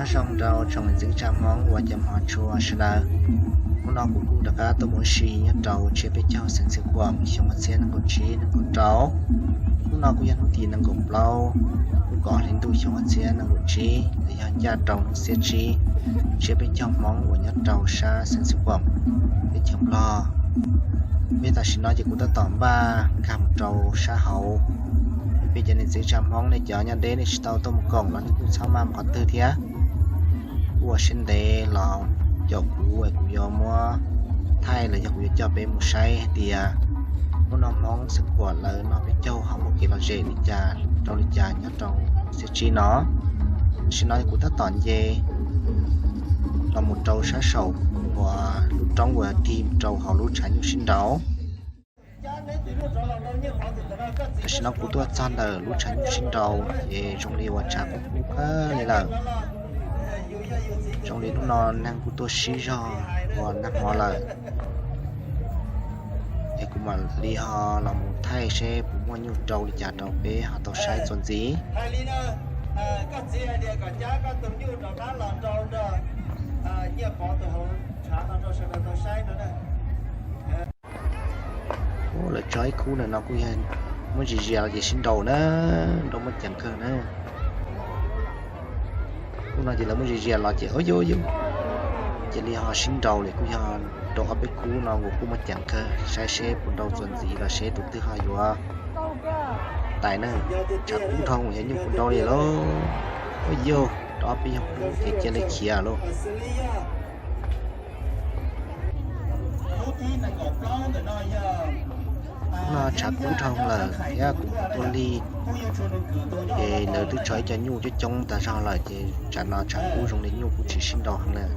Nyob zoo rau tsoom niam txiv kwv tij Hmoob uas cov hmov tshua sawv daws. Hnub no kuv kuj rov qab tuaj mus ua si nyob rau tsiab peb caug xeev Xiv Khuam xyoo ob txhiab nees nkaum tsib nees nkaum rau. Hnub no kuj yog hnub tim nees nkaum plaub lub kaum hli ntuj xyoo ob txhiab nees nkaum tsib los yog ncaj rau hnub xiab tsib tsiab peb caug Hmoob uas nyob rau sab xeev Xiv Khuam teb chaws Nplog. Peb tam sim no ces kuv tab tom npaj nkag mus rau sab hauv. Peb cov niam txiv kwv tij Hmoob nej cov nyob deb nej tsis tau tuaj mus koom los nej kuj txhob maj mus qhov twg thiab. Kuj ua siab ntev los caum kuv es kuv yuav muab thaij los yog kuv yuav coj peb mus saib hais tias hnub no Hmoob Xiv Khuam lawv noj peb caug ho muaj kev lom zem li cas rau li cas nyob rau xiab tsib no. Tam sim no kuv tab tom nce los mus rau sab saum uas lub roob uas tig rau hauv lub tshav nyuj sib nraus. Tam sim no kuv tuaj txog ntawm lub tshav nyuj sib nraus ces zoo li uas tshav kub kawg li lawm. Zoo li hnub no neeg kuj tuaj sib zog ua nag hmo lawm. Es kuv mam li ho los mus thaij seb puas muaj nyuj rau li cas rau peb ho tau saib txuas ntxiv. Lawv tso ib khub ntawm no kuj yog muab zias zias los ces sib nraus na, nrau muaj ceem kawg na. Khub no ces lawv muab zias zias los ces ub yuj yuj, cia li ho sib nraus li kuj yog rau ob peb khub no nkaus kuj muaj ceem kawg, saib seb puas nrau txuas ntxiv los seb tus twg ho yuav tais na. Tshav kub dhau yog nyuj puas nrau li lauj. Ub yuj, rau ob peb yog khub ces cia li khiav lauj. No tshav kub dhau lawm thiab kuv tuaj lig ces lawv twb tso ib co nyuj coob coob tag zog lawm ces tsam no tshav kub zoo li nyuj kuj tsis sib nraus heev lawm.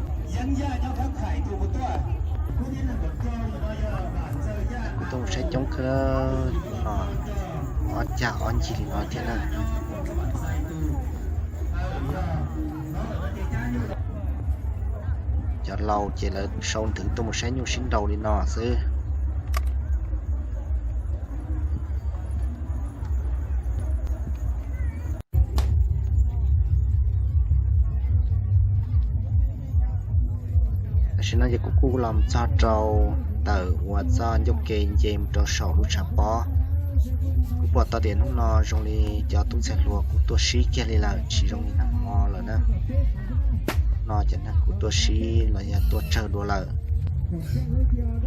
Kuv tuaj mus saib coob kawg no, ob cag ob ncig li no thiab na. Cov laus ces lawv sau nthwv tuaj mus saib nyuj sib nraus li no xwb. Tam sim no ces kuv kuj los txog rau ntawm uas txoj ncauj ke nce mus rau saum lub tshav pob. Kuv pom tau tias hnub no zoo li cov tub ntxhais hluas kuj tuaj sib kiag li lawm, tsis zoo li nag hmo lawm na. No cov neeg kuj tuaj sib los yog tuaj tsawg dua lawm.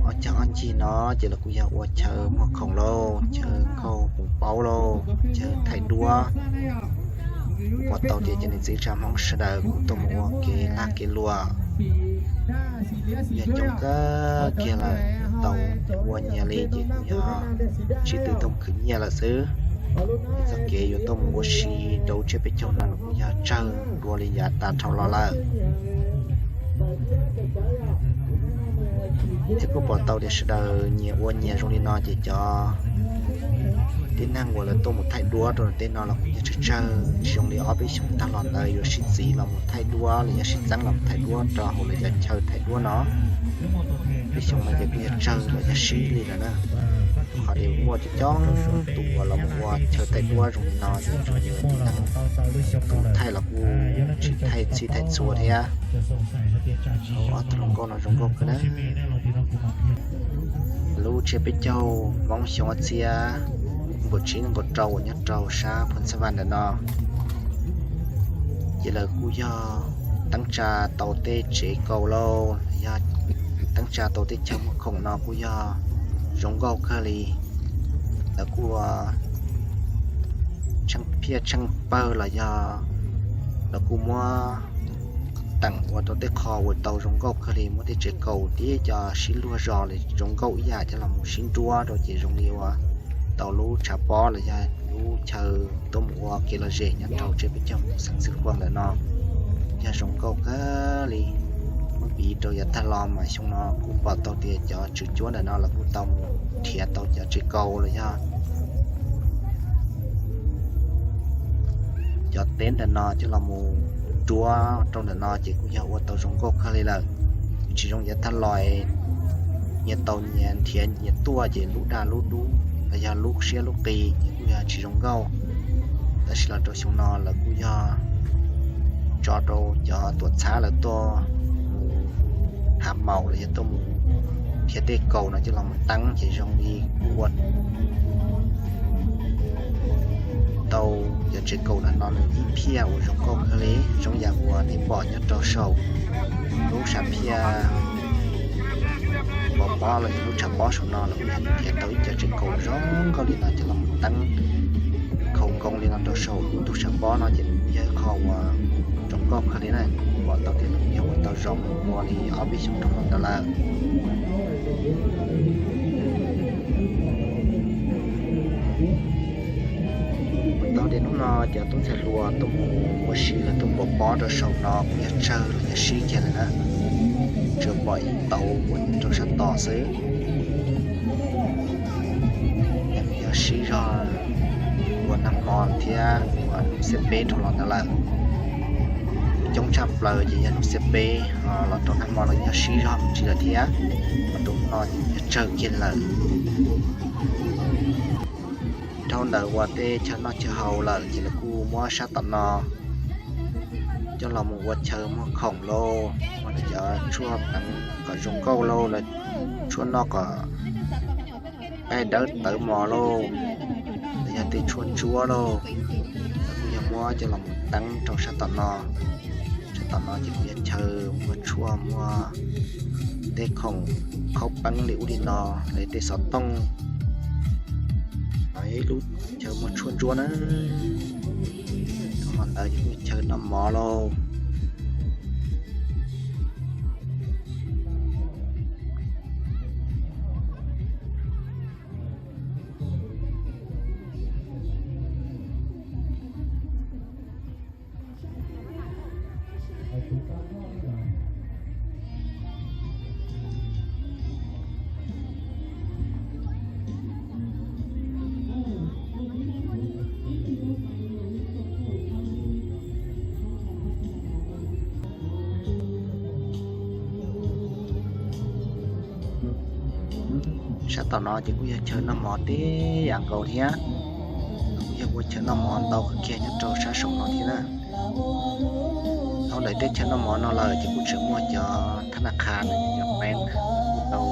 Ob cag ob ncig no ces lawv kuj yog ua chaw muag khoom lauj, chaw nkaug poos paub lauj, chaw thaij duab. Kuv pom tau tias cov niam txiv kwv tij Hmoob sawv daws kuj tuaj mus ua kev lag kev luam, yog coob kawg kiag lawm, tau ua nyias li ces kuj yog sib tw tuaj mus khwv nyiaj lawm xwb. Txoj kev yuav tuaj mus ua si rau tsiab peb caug no los kuj yog tsawg dua li yav tas dhau los lawm. Ces kuj pom tau tias sawv daws nyias ua nyias zoo li no ces cov tib neeg uas lawv tuaj mus thaij duab rau tej no los kuj yog tsawg tsawg, tsis zoo li ob peb xyoos tag los ntawd yuav sib txiv los mus thaij duab los yog sib txeeb los mus thaij duab rau hauv lawv cov chaw thaij duab no. Peb xyoos no ces kuj yog tsawg los yog sib li lawm na. Qhov tias muaj coob coob tus uas los mus ua chaw thaij duab zoo li no ces tsuas yog tib neeg tus thaij los kuj tsis thaij txhij thaij txhua thiab. Ob tug hluas nkauj no zoo nkauj kawg na. Lub tsiab peb caug Hmoob xyoo ob txhiab nees nkaum tsib nees nkaum rau uas nyob rau sab Phoos Xab Vaj ntawm no, ces lawv kuj yog teeb tsa tau tej tsev kaus lauj, yog teeb tsa tau tej chaw muag khoom no kuj yog zoo nkauj kawg li. Lawv kuj ua tsheej phiaj tsheej pawg los yog lawv kuj muab teem ua rau tej qho uas tau zoo nkauj kawg li, muab tej tsev kaus tib co sib luag zos li zoo nkauj ib yam coj los mus sib nruab rau ces zoo li ua tau lub tshav pob los yog lub chaw tuaj mus ua kev lom zem nyob rau tsiab peb caug xeev Xwm Khuam ntawm no. Yog zoo nkauj kawg li. Muab piv rau yav tag los mas xyoo no kuj pom tau tias cov tswv cuab ntawm no los kuj tau mus nrhiav tau cov tsev kaus los yog cov teb ntawm no coj los mus nruab rau ntawm no ces kuj yog ua tau zoo nkauj kawg li lawm. Tsis zoo yav tag los nyias tau nyias nrhiav nyias tuaj ces lub daj lub dub los yog lub siab lub qis ces kuj yog tsis zoo nkauj. Tab sis los rau xyoo no lawv kuj yog tso rau cov tuam txhab lawv tuaj mus hav maus los yog tuaj mus nrhiav tej kaus no coj los mus teeb ces zoo li ua tau cov tsev kaus no nws ib phiaj uas zoo nkauj kawg li, zoo yam uas nej pom nyob rau saum lub sam phiaj pov pob los yog lub tshav pob saum no los kuj yog nrhiav tau ib co tsev kaus zoo nkauj li no coj los mus teeb khau nkoos li no rau saum lub ntug tshav pob no ces yog ib qho uas zoo nkauj kawg li na. Pom tau tias nws yog ua tau zoo ua li ob peb xyoos dhau los ntawd lawm. Tau tias hnub no cov tub ntxhais hluas tuaj mus ua si los tuaj pov pob rau saum no kuj yog tsawg los yog sib kiag lawm na, tsuas pom ib tauv uas nyob rau sab tod xwb. Yog sib zog ua nag hmo thiab ua hnub xiab peb dhau los ntawd lawm. Coob tshaj plaws ces yog hnub xiab peb los rau nag hmo no yog sib zog mus tsis lawm thiab, mas rau no ces yog tsawg kiag lawm. Dhau ntawd uas tej chaw noj chaw haus lawm ces lawv kuj muab sab tom no coj los mus ua chaw muag khoom lauj, muag cov tshuaj peev kom zoo nkauj lauj, lawv tshuaj noj kom qaij dawb tawv mos lauj, los yog tej tshuaj ntsuab lauj, lawv kuj yog muab coj los mus teeb rau sab tom no. Sab tom no ces kuj yog chaw muag tshuaj muag tej khoom khaub peeb li ub li no, los yog tej xov tooj, los yog ib lub chaw muag tshuaj ntsuab na. Dhau los ntawd ces kuj chaw noj mov lauj. Sab tom no ces kuj yog chaw noj mov tib yam nkaus thiab, kuj yog ua chaw noj mov ntau kawg kiag nyob rau sab saum no thiab na. Dhau ntawm tej chaw noj mov no lawm ces kuj tseem muaj cov thab naj qha, cov peeb kuj tau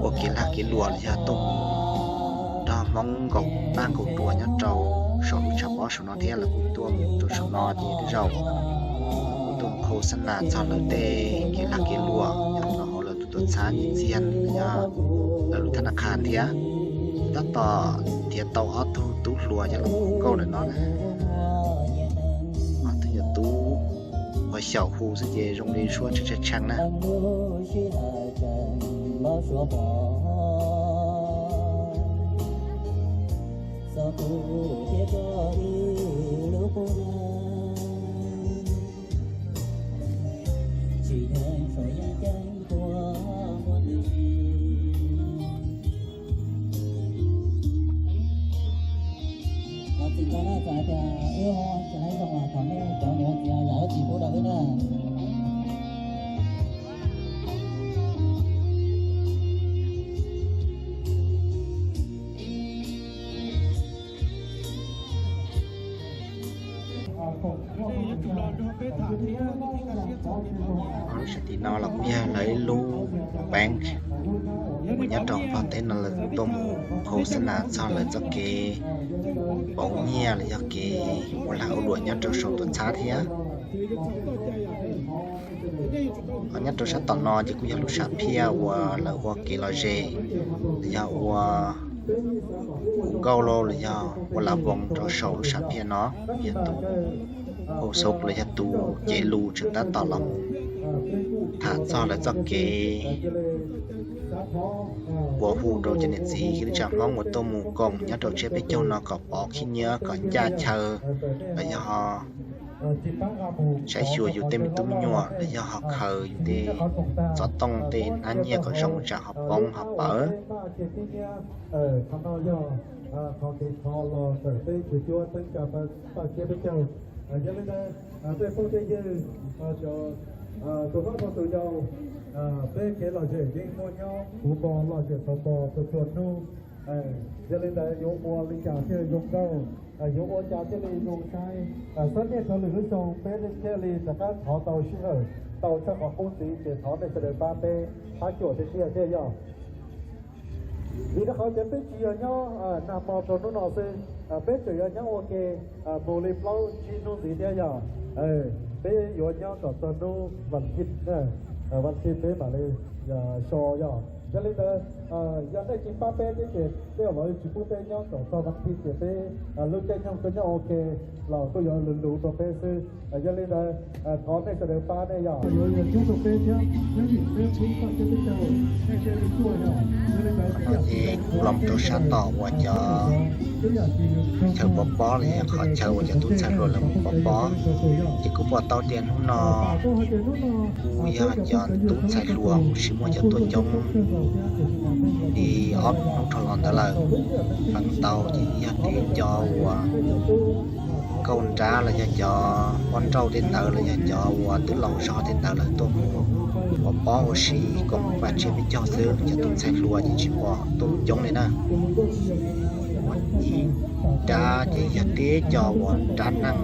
ua kev lag kev luam los yog tuaj mus nrog Hmoob nkaum paj nkaum rua nyob rau saum lub tshav pob saum no thiab, lawv kuj tuaj mus rau saum no ces tej zaum kuj tuaj mus khau xab nas txog lawv tej kev lag kev luam nyob rau hauv lawv tus tuam txhab nyiaj txiag los yog lawv lub thab naj qha thiab. Tab tom nrhiav tau ob tug tub hluas coj los mus nkauj ntawm no na, ob tug nyuam tub uas xyaum hu xwb ces zoo li suab tshee tshee na. Txim ntau na, txawm hais tias wb ho tsis hais zoo los thov nej cov niam txiv zam lub txim pub rau wb na. Lub sab tim no los kuj yog lawv ib lub peeb uas nyob rau Nplog teb no lawv kuj tuaj mus khau xab nas txog lawv txoj kev pauv nyiaj los yog kev ua lag ua luam nyob rau saum tuam txhab thiab. Nyob rau sab tom no ces kuj yog lub sam phiaj uas lawv ua kev lom zem, los yog ua hu nkauj lauj los yog ua lav voos rau saum lub sam phiaj no. Yog tus hu xov los yog tus cev lus tseem tab tom los tham txog lawv txoj kev ua hu rau cov niam txiv kwv tij neej tsa Hmoob uas tuaj mus koom nyob rau tsiab peb caug no kom pov khib nyiab kom ncaj chaw, los yog saib xyuas yus tej me tub me nyuam, los yog ho khaws yus tej xov tooj tej hnab nyiaj kom zoo tsam ho poob ho pawv. Qhov kev thov los tawm peb tus cuab teeb tsa paj tsiab peb caug. Yog li ntawd, tej phooj tej ywg, tus hlob thiab tus yau, peb kev lom zem yeej muaj nyob puv npo lom zem tau npo txhua txhua hnub. Yog li ntawd yuav ua li cas thiaj zoo nkauj, yuav ua cas thiaj li zoo saib, xob nyiaj rau lwm lub xyoo peb thiaj li rov qab thov tau sij hawm tau tshaj qhov qub ntxiv ces thov nej sawv daws pab peb pab cuam thiab siab thiab yog. Vim rau qhov tias peb tsis yog nyob nag hmo rau hnub no xwb, peb tseem yuav nyob ua ke mus li plaub tsib hnub ntxiv thiab yog. Peb yuav nyob kom txog hnub vas thib, vas thib peb mam li so yog. Yog li ntawd, yog nej tsis pab peb thiab ces tej zaum lawv tsis pub peb nyob kom txog vas thib ces peb lub caij nyoog kuj nyob ua ke los kuj yuav luv luv rau peb xwb. Yog li ntawd, thov nej sawv daws pab nej yog. Yuav yog coob rau peb thiab, nyob vim peb pub koj thiab peb caug, nej thiaj li tuaj yog. Yog li ntawd, ces kuv los rau sab tom uas cov chaw pov pob los yog qhov chaw uas cov tub ntxhais hluas lawv mus pov pob, ces kuv pom tau tias hnub no kuj yog cov tub ntxhais hluas kuj tsis muaj cov tuaj coob li ob hnub dhau los ntawd lawm. Feem ntau ces yog tej cov uas nkauj nrab los yog cov poj nrauj tej ntawd los yog cov uas twb laus zog tej ntawd lawv tuaj mus pov pob ua si koom paj tsiab peb caug xwb, cov tub ntxhais hluas ces tsis pom tuaj mus coob li na. Ua ib nrab ces yog tib co uas nrab neej,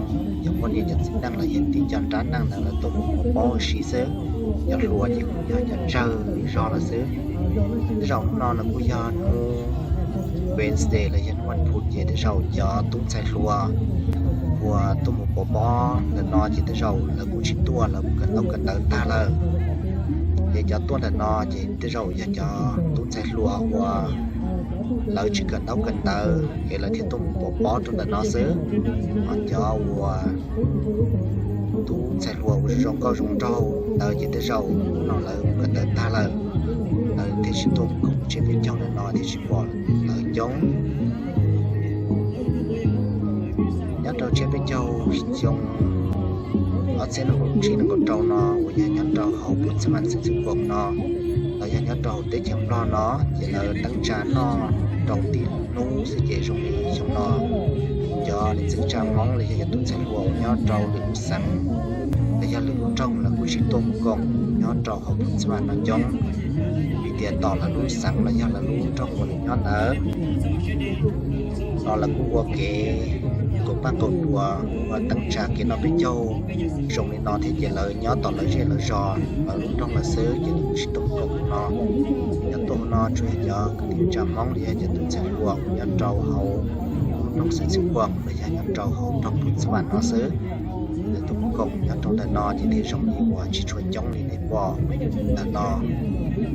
cov poj niam cov txiv neej los yog tib co nrab neej ntawd lawv tuaj mus pov pob ua si xwb. Cov hluas ces kuj yog cov tsawg zog lawm xwb. Tej zaum hnub no nws kuj yog hnub Wednesday los yog hnub vas phuv ces tej zaum cov tub ntxhais hluas uas tuaj mus pov pob ntawm no ces tej zaum lawv kuj tsis tuaj, lawv kawm ntaub kawm ntawv tag lawm. Ces cov tuaj ntawm no ces tej zaum yog cov tub ntxhais hluas uas lawv tsis kawm ntaub kawm ntawv es lawv thiaj tuaj mus pov pob rau ntawm no xwb. Ho cov uas tub ntxhais hluas uas zoo nkauj zoo nraug ntawd ces tej zaum hnub no lawv kawm ntawv tag lawm, lawv thiaj tsis tuaj mus koom tsiab peb caug ntawm no thiaj tsis pom lawv coob. Nyob rau tsiab peb caug xyoo ob txhiab nees nkaum tsib nees nkaum rau no uas yog nyob rau hauv Phoo Xab Vam xeev Xwm Phoom no los yog nyob rau hauv teb chaws Nplog no ces lawv teeb tsa noj rau tib hnub xwb ces zoo li xyoo no cov niam txiv tsa Hmoob los yog cov tub ntxhais hluas uas nyob rau lwm lub xeev los yog lwm lub nroog lawv kuj tsis tuaj mus koom nyob rau hauv Phoo Xab Vam no coob, vim tias tom lawv lub xeev los yog lawv lub nroog uas lawv nyob ntawd no lawv kuj ua kev nkaum paj nkaum duas ua teeb tsa kev noj peb caug zoo li no thiab ces lawv nyob tom lawv zej lawv zos lawv lub nroog lawm xwb ces lawv kuj tsis tuaj mus koom no. Cov tuaj hauv no tsuas yog cov kwv tij tsa Hmoob los yog cov tub ntxhais hluas uas nyob rau hauv lub nroog xeev Xwm Phoom los yog nyob rau hauv nroog Phoo Xab Vam no xwb. Lawv tuaj mus koom nyob rau ntawm no ces thiaj zoo li uas tsis tshua coob li nej pom ntawm no.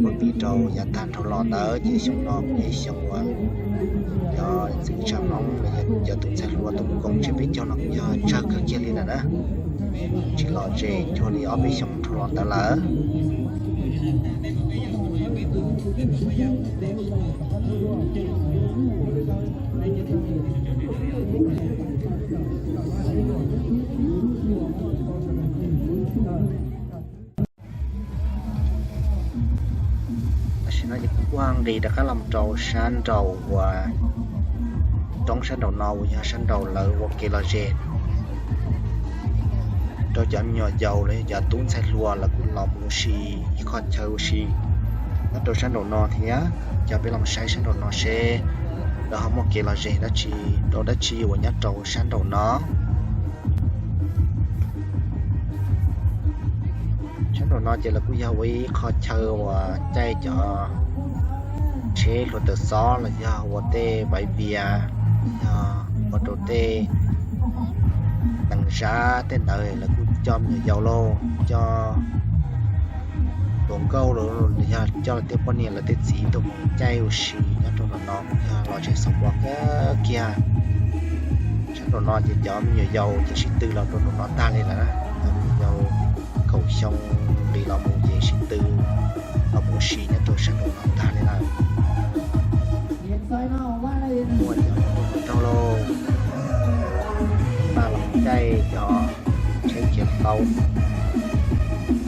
Ua vim rau yav tag dhau los ntawd ces xyoo no kuj yog xyoo uas cov niam txiv tsa Hmoob los yog cov tub ntxhais hluas tuaj mus koom tsiab peb caug no kuj yog tsawg kawg kiag li lawm na. Tsis los ze cuag li ob peb xyoo dhau los ntawd lawm. Tam sim no ces kuv kuj nqis rov qab los rau sab nraum uas roob sab nraum no uas yog sab nraum lawv ua kev lom zem rau cov me nyuam yaus los yog cov tub ntxhais hluas lawv kuj los mus ua si ib qho chaw ua si nyob rau sab nraum no thiab. Coj peb los saib sab nraum no seb lawv ho muaj kev lom zem dab tsi rau dab tsi uas nyob rau sab nraum no. Sab nraum no ces lawv kuj yog ua ib qho chaw uas caij cov tsheb hluav taws xob los yog ua tej vaiv vias, yog ua rau tej nees zab tej ntawd lawv kuj coj me nyuam yaus lauj, coj hluas nkauj los yog coj lawv tej poj niam lawv tej txiv tuaj mus caij ua si nyob rau nram no yog los tseem xav npua kawg kiag. Sab nraum no ces cov me nyuam yaus ces sib tw los rau nraum no tag li lawm na. Cov me nyuam yaus kaum xyoo nqis los mus ces sib tw los mus ua si nyob rau sab nraum no tag li lawm. Muaj cov hluas nkauj hluas nraug lauj, maj los caij cov tsheb khiav tau,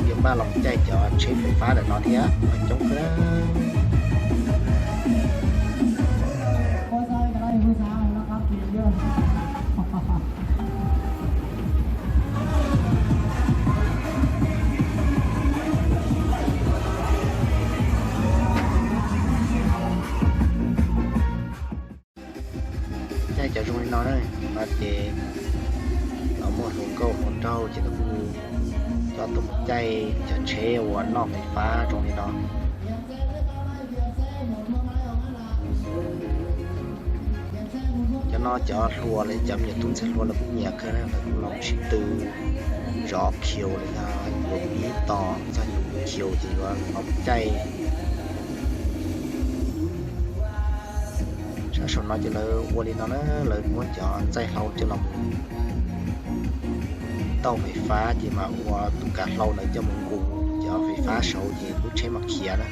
yog maj los caij cov tsheb fais fab ntawm no thiab, coob kawg. muaj hluas nkauj hluas nraug ces lawv kuj coj tuaj mus caij cov tsheb uas noj fais fab zoo li no. Cov no cov hluas los cov me nyuam tub ntxhais hluas lawv kuj nyiam kawg na, lawv kuj los sib tw zov khiu los yog yuav pib tos txog yus khiu ces yuav los caij. Sab saum no ces lawv ua li no na, lawv muab cov txaij hlau coj los tauj fais fab ces mas ua tus kav hlau ntawd coj mus nqus cov fais fab saud ces lub tsheb mam khiav na.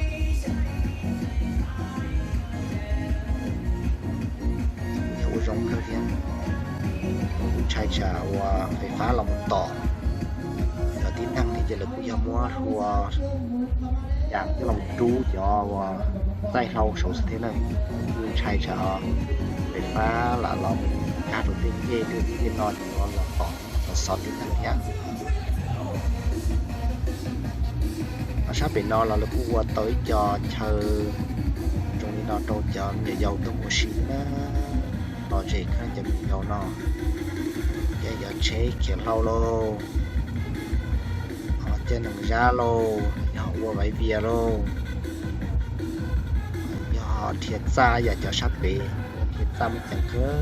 Yog ua zoo kawg thiab, kuj ntshai tsam uas fais fab los mus tom cov tib neeg thiab ces lawv kuj yog muab hlua yas coj los rub cov uas txaij hlau saud xwb thiab na. Kuj ntshai tsam fais fab lam los mus nkag rau tej ncej tej ub tej no ces yuav los tom los xov tib neeg thiab. Sab pem no los lawv kuj ua tau ib co chaw zoo li no rau cov me nyuam yaus tuaj mus ua si na. Lom zem kawg cov me nyuam yaus no, caij cov tsheb khiav hlau lauj, caij nees zab lauj, yog ua vaiv vias lauj, yog dhia txaj yam cov sab pem, dhia txaj muaj ceem kawg.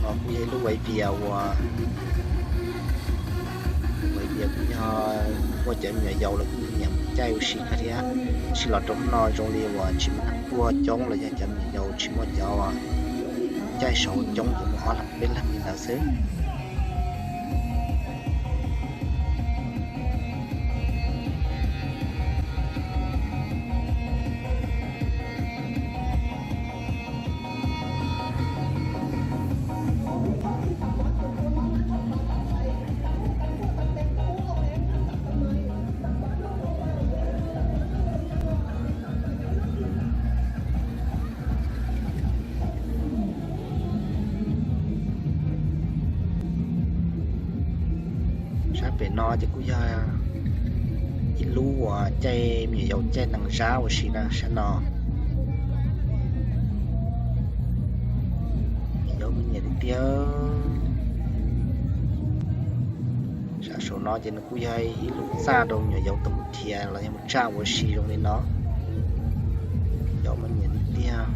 No kuj yog ib lub vaiv vias uas, vaiv vias kuj yog muaj cov me nyuam yaus lawv kuj nyiam caij ua si kawg thiab. Tab sis los rau hnub no zoo li uas tsis muaj neeg tuaj coob los yog cov me nyuam yaus tsis muaj cov caij saud coob, ces muaj ob leeg peb leeg li ntawd xwb. Sab pem no ces kuj yog ib lub uas caij me nyuam yaus caij nees zab ua si na sab no. Me nyuam yaus kuj nyiam tiag tiag. Sab saum no ces nws kuj yog ib lub txaj rau me nyuam yaus tuaj mus dhia los yog mus txaj ua si zoo li no. Yaus mas nyiam tiag tiag.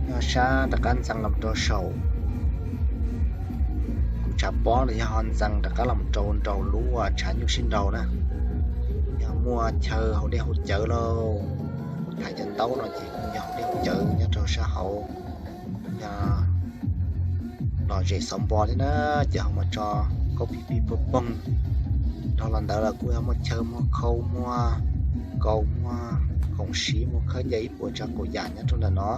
Yog sab rov qab ntxeev los rau saum kuv tshav pob los yog ho ntxeev rov qab los rau nraum lub uas tshav nyuj sib nraus na. Yog muaj chaw haus dej haus cawv lauj, kuv thaiv cov ntaub no ces kuj yog haus dej haus cawv nyob rau sab hauv. Yog lom zem xauv npo thiab na, ces ho mus tso kauj pib pib poog poog. Dhau los ntawd los kuj yog muaj chaw muaj khau muaj kaus muaj khoom siv muaj khawb ncaws ib puas tsav kaum yam nyob rau ntawm no.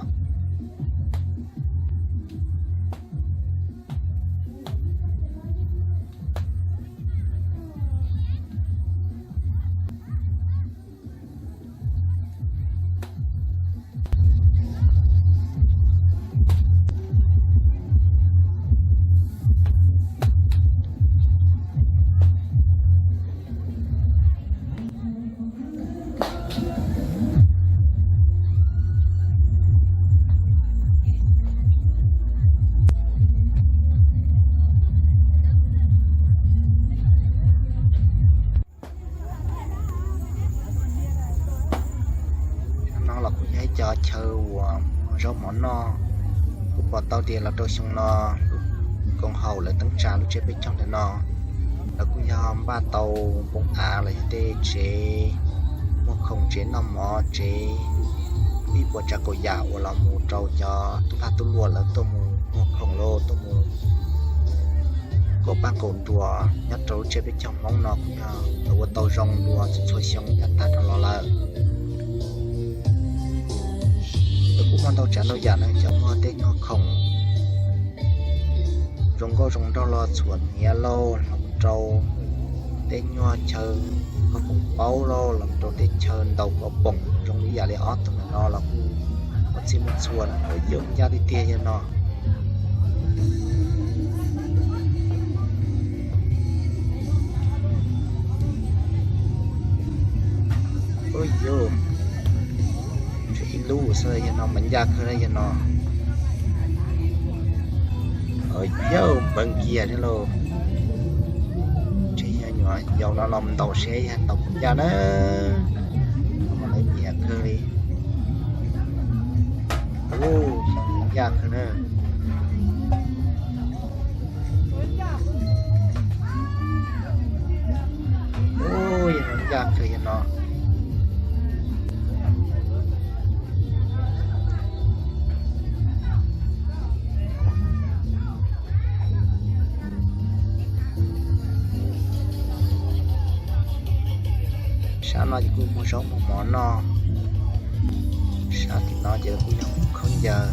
No los kuj yog ib co chaw uas muag zaub mov noj. Kuv pom tau tias los rau xyoo no koom haum lawv teeb tsa lub tsiab peb caug ntawm no, lawv kuj yog npaj tau npoo av los yog tej tsev muag khoom tsev noj mov tsev ib puas tsav kaum yam uas los mus rau cov tub lag tub luam lawv tuaj mus muag khoom los tuaj mus kaum paj kaum nruas nyob rau lub tsiab peb caug Hmoob no kuj yog lawv ua tau zoo dua txhua txhua xyoo yav tag dhau los lawm. Lawv kuj muaj ntau tsav ntau yam na, cov muag tej nyuag khoom zoo nkauj zoo nraug los txhuam hniav lauj los rau tej nyuag chaw koj poom paub lauj los rau tej chaw ntaus koj poom zoo li yam li ob tug ntawm no los kuj muaj txhij muaj txhua na, ua yam ncaj tiag tiag yog no. Yus, ib lub xwb yog no mas ncaj kawg na yog no. Yus, npawg kiag thiab lauj. Tseem yog nyuam yaus no los ntaus seb yog ntaus puas ncaj na. Mas lawv nyiam kawg li. Ub, ncaj kawg na. Ub, yog no ncaj kawg yog no. Sab no ces kuj muag zaub muag mov noj. Sab tim no ces kuj yog khaub ncaws.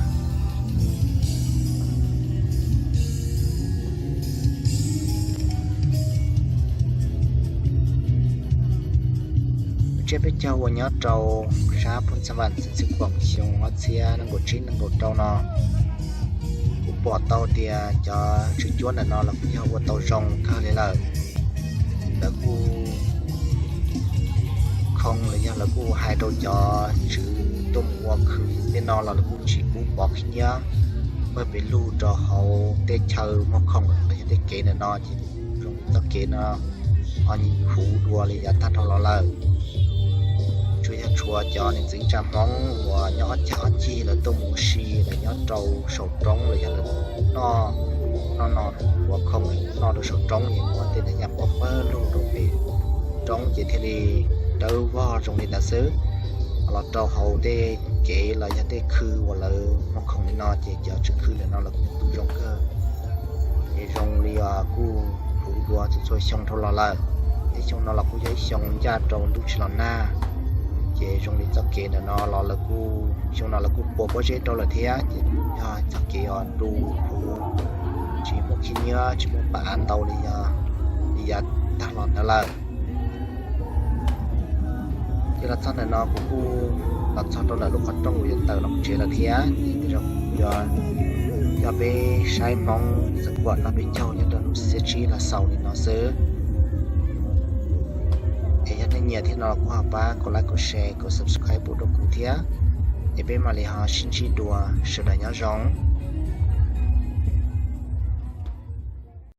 Tsiab peb caug uas nyob rau sab Phoos Xas Vas xeev Tshwm Koom xyoo ob txhiab nees nkaum tsib nees nkaum rau no, kuv pom tau tias cov tswv cuab ntawm no los kuj yog ua tau zoo kawg li lawm. Lawv kuj khoo los yog lawv kuj hais rau cov tswv tuaj mus ua khw tej no los lawv kuj tsis pub pov khib nyiab pawg pes lug rau hauv tej chaw muag khoom los yog tej kev ntawm no ces zoo li txoj kev no ho huv dua li yav tag dhau los lawm. Tsuas yog tshuav cov niam txiv tsa Hmoob uas nyob ob cag ob cig lawv tuaj mus ua si lawv nyob rau saum roob los yog lawv noj, noj no, ua khoom noj rau saum roob es muaj tej niag yam pov pawg lug rau pem roob ces thiaj li dawb vog zoo li ntawd xwb. Los rau hauv tej kev los yog tej khw uas lawv muag khoom li no ces cov tswv khw ntawm no los kuj tu zoo kawg. Es zoo li kuj huv dua txhua txhua xyoo dhau los lawm. Ib xyoo no los kuj yog ib xyoo ncaj rau ntuj tsis los nag, ces zoo li txoj kev ntawm no los lawv kuj, xyoo no lawv kuj pua pob zeb rau lawm thiab ces yog txoj kev uas tu huv, tsis muaj khib nyiab tsis muaj pam av ntau li yog li yav tag los ntawd lawm. Ces los txog ntawm no kuv kuj los txog rau ntawm lub qhov rooj uas yuav tawm los tsev lawm thiab. Ces tej zaum kuv yuav coj peb saib Hmoob Xeev Khuam no peb caug nyob rau hnub xiab tsib los xaus li no xwb. Es yog nej nyiam thiab no los kuj ho pab kom like, kom share, kom subscribe pub rau kuv thiab. Es peb mam li ho sib ntsib dua, sawv daws nyob zoo.